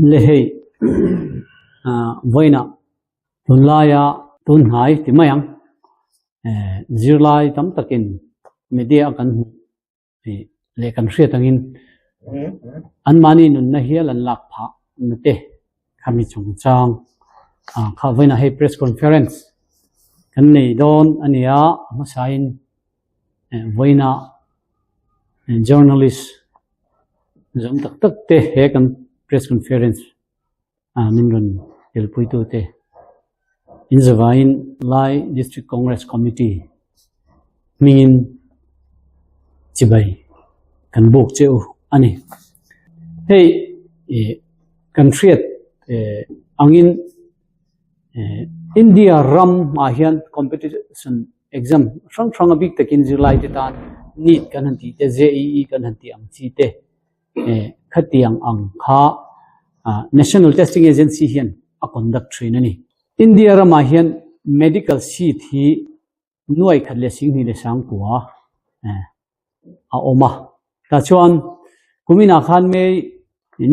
Le hei vawiinah tunlaia tunhnai ti mai ang zirlai tam takin media a kan hmuh leh kan hriat angin anmahni nunna hial an lak phah na te khami chungchang kha vawiinah hei press conference kan nei dawn a ni a, a hmasain vawiinah journalist zawm tak tak te he kan press conference min rawn telpuitu te in zavaiin Lai District Congress Committee hmingin chibai kan buk che u a ni. Hei ih kan hriat angin India ram ah hian competition exam hrang hrang a bik takin zirlai te tan NEET kan han tih te JEE kan han tih ang chi te khatiang ang kha National Testing Agency hian a conduct thin a ni. India ramah hian medical seat hi nuai khat leh singhnih leh sangkua a awm a. Tah chuan kuminah khan May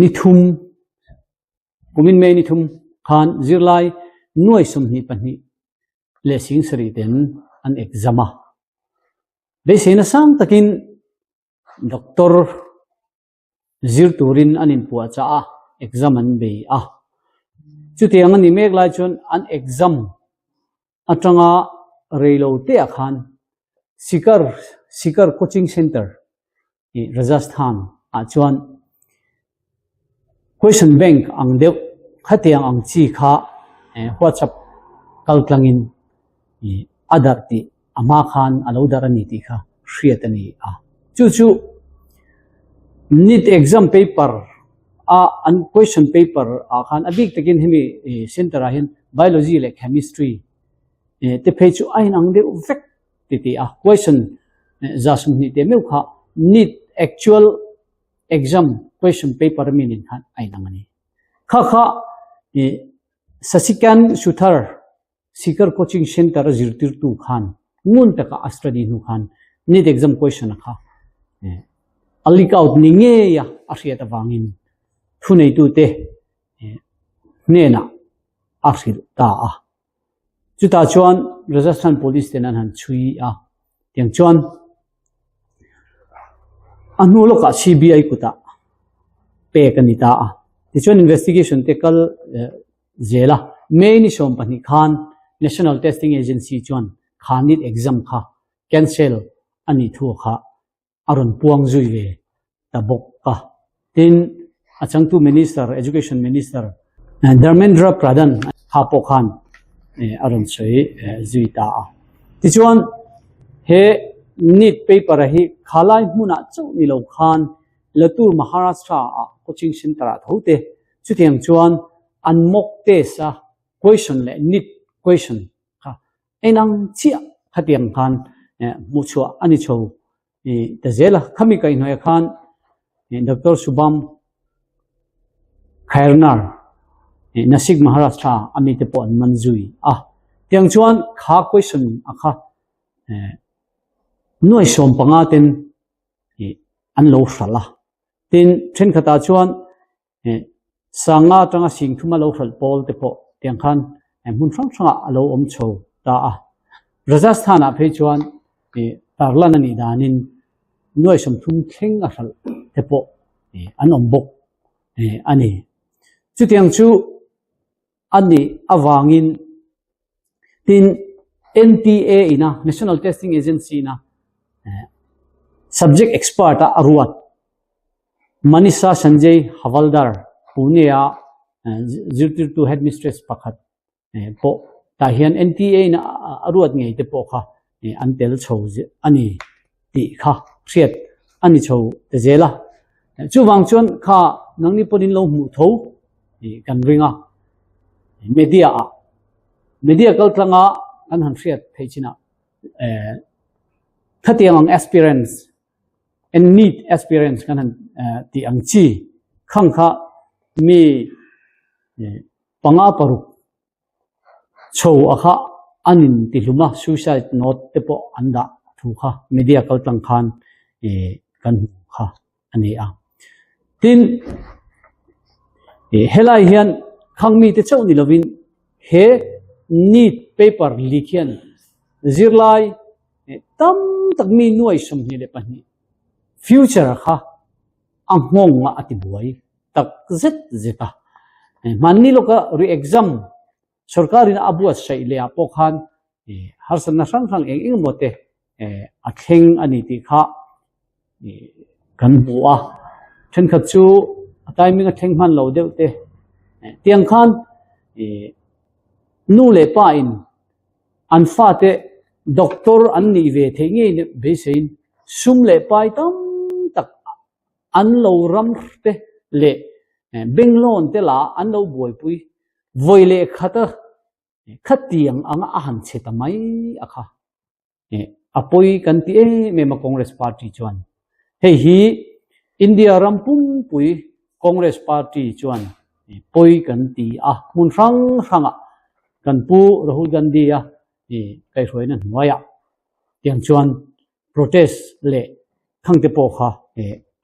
ni thum kumin May ni thum khan zirlai nuai 22 leh 70 ten an exam a. Beiseina sang takin Doctor zir turin an inpuahchah a, exam an bei a. Chutiang a ni mek lai chuan an exam atanga reilo teah khan Sikar Sikar Coaching Centre ih Rajasthan ah chuan Question bank ang deuh khatiang ang chi kha WhatsApp kal tlangin ih a darh tih a hma khan a lo darh a ni tih kha hriat a ni a. Chu chu NEET exam paper a an question paper ah khan a bik takin hemi center ah hian biology leh chemistry te phei chu a inang deuh vek ti ti a. Question 120 te meuh kha NEET actual exam question paper a mi nen khan a inang a ni. Kha kha Sasikan Suthar Sikar Coaching Centre a zirtirtu khan ngun taka a study hnu khan NEET exam question a kha a leak out ni ngei a a hriat avangin thuneitute hnenah a hrilh ta a. Chutah chuan Rajasthan Police ten an han chhui a, tiang chuan a hnu lawkah CBI kutah pek a ni ta a. Tichuan investigation te kal zel a, May ni 12 khan National Testing Agency chuan kha NEET exam kha cancel a nih thu kha a rawn puang zui ve ta bawk a. Tin, a changtu Minister, Education Minister Dharmendra Pradhan kha pawh khan a rawn sawi zui ta a. Tichuan, he NEET paper a hi khalai hmunah chauh ni lo khan Latur Maharashtra ah coaching center ah tho te Chutiang chuan an mock test a question leh NEET question kha enang chiah khatiang khan hmuh chhuah a ni chho ta zel a. Khami kaihhnawih khan Doctor Shubham Khairnar Nashik Maharashtra a mite pawh an man zui a. Tiang chuan kha question a kha nuai 15 ten an lo hralh a. Tin, thenkhatah chuan Sanga atanga 30,000 a lo hralh pawl te pawh tiang khan hmun hrang hrangah a lo awm chho ta a. Rajasthan-ah phei chuan tarlan a nih danin nuai 30 thleng a hralh te pawh an awm bawk a ni. Chutiang chu a nih avangin tin NTA ina National Testing Agency ina subject expert a a ruat Manisha Sanjay Havaldar Pune a zirtirtu headmistress pakhat pawh tah hian NTA ina a ruat ngei te pawh kha an tel chho a ni tih kha hriat a ni chho ta zel a. Chuvang chuan kha nangni pawhin lo hmuh tho kan ring a, media ah media kal tlanga kan han hriat theih chinah khatiang ang aspirants and NEET aspirants kan han tih ang chi khang kha mi panga paruk Chho a kha an in ti hlum a, suicide note te pawh an dah thu kha media kal tlang khan kan hmu kha a ni a. Tin, Helai hian khang mite chauh ni lovin he NEET paper leak hian zirlai tam tak mi nuai 22 future kha a nghawng a a ti buai tak zet zet a. Hmanni lawka re-exam Sorkarin a buatsaih leh ah pawh khan harsatna hrang hrang eng eng emaw te a thleng a ni tih kha kan hmu a. Thenkhat chu a timing a thleng hman lo deuh te tiang khan nu leh pa in an fate doctor an nih ve theih ngei beiseiin sum leh pai tam tak an lo ram te leh bank loan te lah an lo buaipui vawi leh khat a khatiang anga a han chhe ta mai a kha. A pawi kan ti em em a Congress party chuan. Hei hi India ram pumpui Congress party chuan pawi kan ti a, hmun hrang hrangah kan pu Rahul Gandhi a kaihhruaina hnuaiah tiang chuan protest leh thangte pawh kha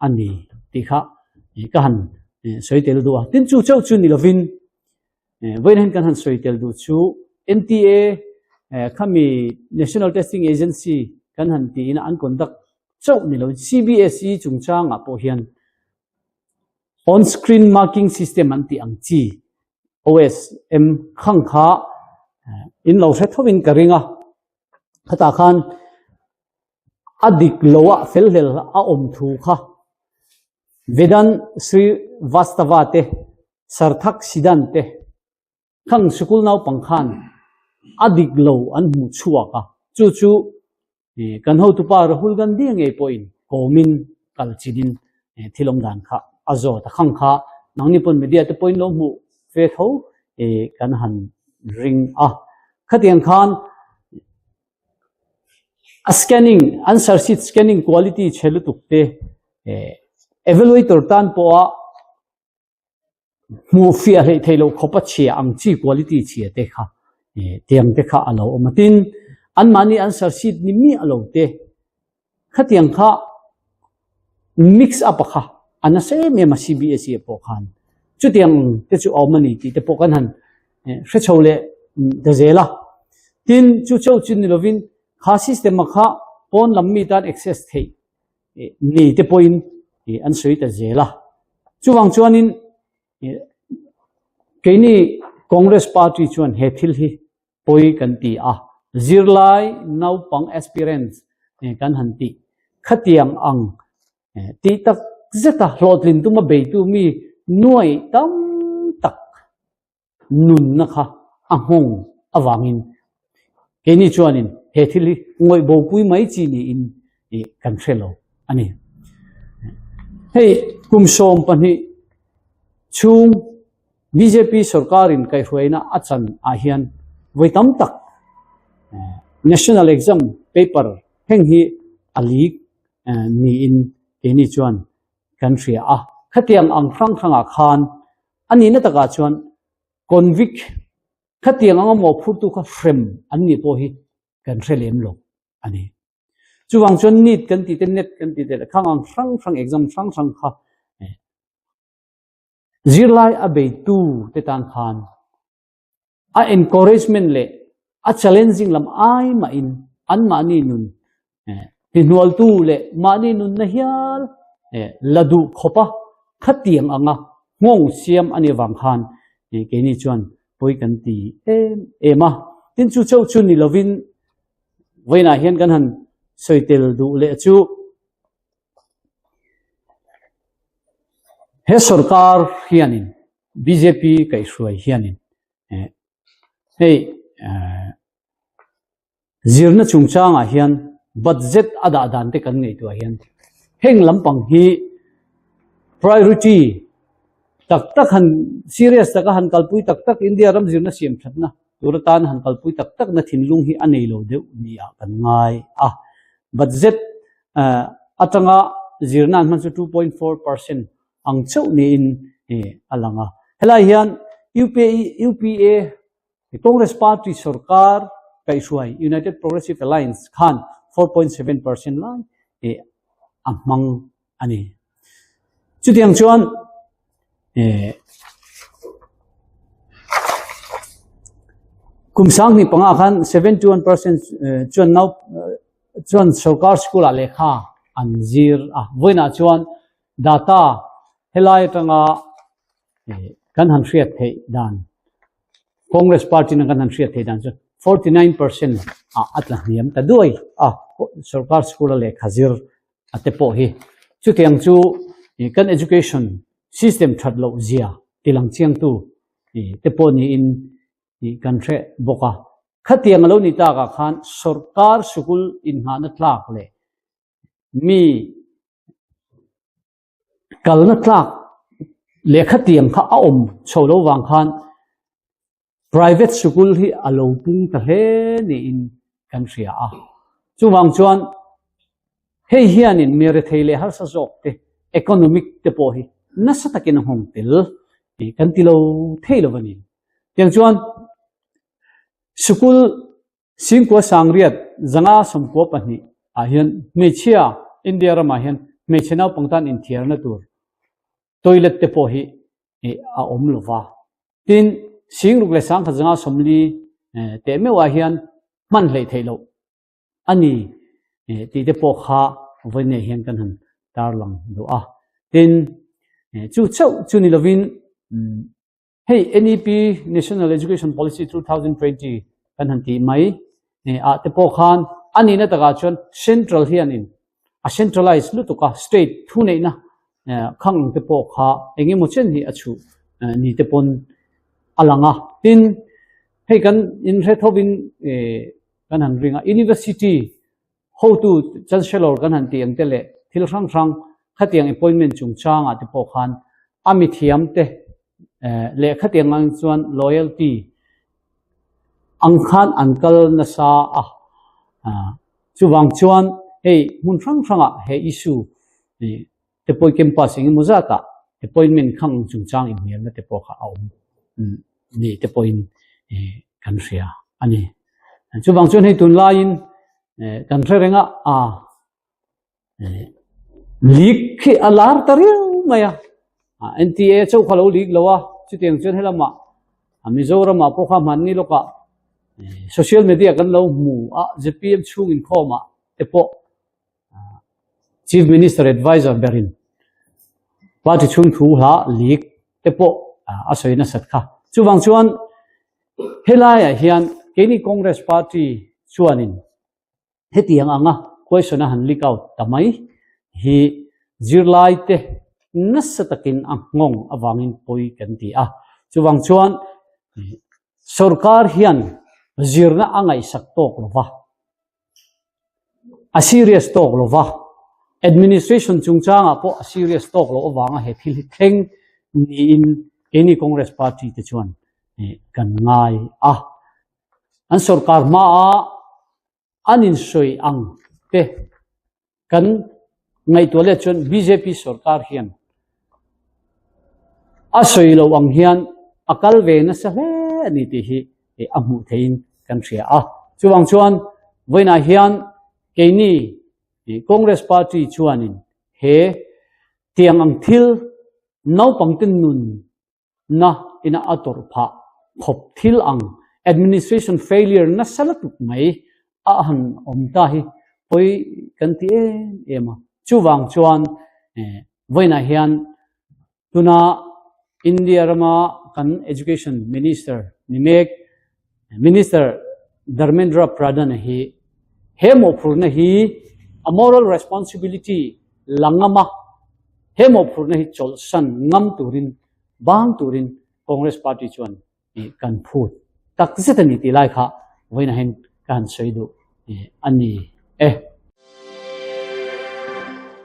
a ni tih kha ka han sawi tel duh a. Tin chu chauh chu ni lovin vawiin hian kan han sawi tel duh chu NTA khami National Testing Agency kan han tiin an conduct chauh ni lovin CBSE chungchangah pawh hian on screen marking system an tih ang chi OSM khang kha in lo hre thovin ka ring a. Khatah khan a dik lo a fel hlel a awm thu kha Vedant Srivastava te, Sarthak Siddhant te khang sikul naupang khan a dik lo an hmuh chhuak a, chu chu kan hotupa Rahul Gandhi ngei pawhin kawmin kal chinin thil awm dan kha a zawt a, khang kha nangni pawn media te pawhin lo hmuh ve tho kan han ring a. Khatiang khan a scanning, answer sheet scanning quality chhe lutuk te evaluator tan pawha hmuh fiah hleih theih loh khawpa chhia ang chi quality chhia te kha tiang te kha a lo awm a. Tin, anmahni answer sheet ni miah lo te Khatiang kha mix up a kha a nasa em em a CBSE ah pawh khan chutiang te chu a awm a ni tih te pawh kan han hre chho leh ta zel a. Tin, chu chauh chu ni lovin kha system a kha pawn lam mi tan access theih ni te pawhin an sawi ta zel a. Chuvang chuanin keini Congress party chuan he thil hi pawi kan ti a, zirlai naupang aspirants kan han tih khatiang ang tih tak zeta hlawhtlin tuma beitu mi nuai tam tak nunna kha a nghawng avangin keini chuanin he thil hi ngawih bopui mai chi niin kan hre lo a ni. Hei kum 12 chhung Bjp sorkarin kaihhruaina a chan ah hian vawi tam tak National Exam paper heng hi a leak niin keini chuan kan hria a. Khatiang ang hrang hrangah khan a nihna takah chuan convict khatiang anga mawhphurtu kha hrem an nih pawh hi kan hre lem lo a ni. Chuvang chuan NEET kan tih te, NET kan tih te leh khang ang hrang hrang exam hrang hrang kha Zirlai a beitu te tan khan a encouragement leh a challenging lam ai mahin anmahni nun tihnualtu leh mahni nunna hial la duh khawpa khatiang anga nghawng siam a nih avang khan keini chuan pawi kan ti em em a. Tin chu chauh chu ni lovin vawiinah hian kan han sawi tel duh leh chu He sorkar hianin bjp kaihhruai hianin hei zirna chungchangah hian budget a dah dan te kan ngaihtuah hian heng lampang hi priority tak tak han serious taka han kalpui tak tak India ram zirna siam thatna Tur atan han kalpui tak takna thinlung hi a nei lo deuh nia kan ngai a. Budget atanga zirna an hman chu 2.4% ang chauh niin a lang a. Helai hian UPA, Congress Party sorkar kaihhruai United Progressive Alliance khan 4.7% lai a hmang a ni. Chutiang chuan. Kum 2005 khan 71% chuan nau chuan sorkar school ah lehkha an zir a. Vawiinah chuan data helai atanga kan han hriat theih dan Congress party na kan han hriat theih dan chu 49% ah a tla hniam ta duai a sorkar school a lehkha zir a te pawh hi. Chutiang chu kan education system that loh zia tilang chiangtu te pawh niin kan hre bawk a. Khatiang a lo ni takah khan sorkar sikul inngahna tlak leh mi kalna tlak leh khatiang kha a awm chho lo vang khan private sikul hi a lo pung ta hle niin kan hria a. Chuvang chuan hei hianin mi rethei leh harsa zawk te economic te pawh hi nasa takin a nghawng tel kan ti lo thei lo a ni. Tiang chuan sikul Singkua Sangriat 592 ah hian hmeichhia India ramah hian hmeichhe naupang tan inthiarna tur toilet te pawh hi a awm lo va. Tin, 6140 teh meuhah hian hman hleih theih loh a ni tih te pawh kha vawiin hian kan han tarlang duh a. Tin, chu chauh chu ni lovin Hei NEP, National Education Policy 2020, kan han tih mai ah te pawh khan a nihna takah chuan central hianin a centralize lutuk a, state thuneihna khang ang te pawh kha eng emaw chen hi a chhuh ni te pawn a lang a. Tin, hei kan inhre thovin kan han ring a, University Hotu Chancellor kan han tih ang te leh thil hrang hrang khatiang appointment chungchangah te pawh khan a mithiam te leh khatiang ang chuan loyalty ang khan an kal nasa a. Chuvang chuan hei hmun hrang hrangah he issue te pawh campus eng emaw zatah appointment khang chungchang inhnialna te pawh kha a awm ni te pawhin kan hria a ni. Chuvang chuan hei tunlaiin kan hre reng a, a leak khi a lar ta riau mai a, NTA chauh kha lo leak lo a, chutiang chuan helamah Mizoramah pawh kha hmanni lawkah social media kan lo hmu a, zpm chhung inkhawmah te pawh Chief Minister Adviser berin party chhung thu hla leak te pawh a sawi nasat kha. Chuvang chuan helaiah hian keini Congress party chuanin hetiang anga question a han leak out ta mai hi zirlaite nasa takin a nghawng avangin pawi kan ti a. Chuvang chuan sorkar hian zirna a ngaihsak tawk lo va. A serious tawk lo va, administration chungchangah pawh a serious tawk loh avanga he thil hi thleng niin keini Congress party te chuan kan ngai a. An sorkar hmaa an insawi ang te Kan ngaihtuah let chuan bjp sorkar hian a sawi loh ang hian a kal ve nasa hle a ni tih hi a hmuh theihin kan hria a. Chuvang chuan vawiinah hian keini Congress party chuanin he tiang ang thil naupangte nun na ina a tawrh phah khawp thil ang administration failure nasa lutuk mai a han awm ta hi pawi kan ti em em a. Chuvang chuan vawiinah hian tuna India rama kan education minister ni mek Minister Dharmendra Pradhan hi he mawhphurhna hi a moral responsibility la ngam a, he mawhphurhna hi chawlhsan ngam turin, bang turin Congress party chuan kan phut tak zet a ni tih lai kha vawiinah hian ka han sawi duh a ni e.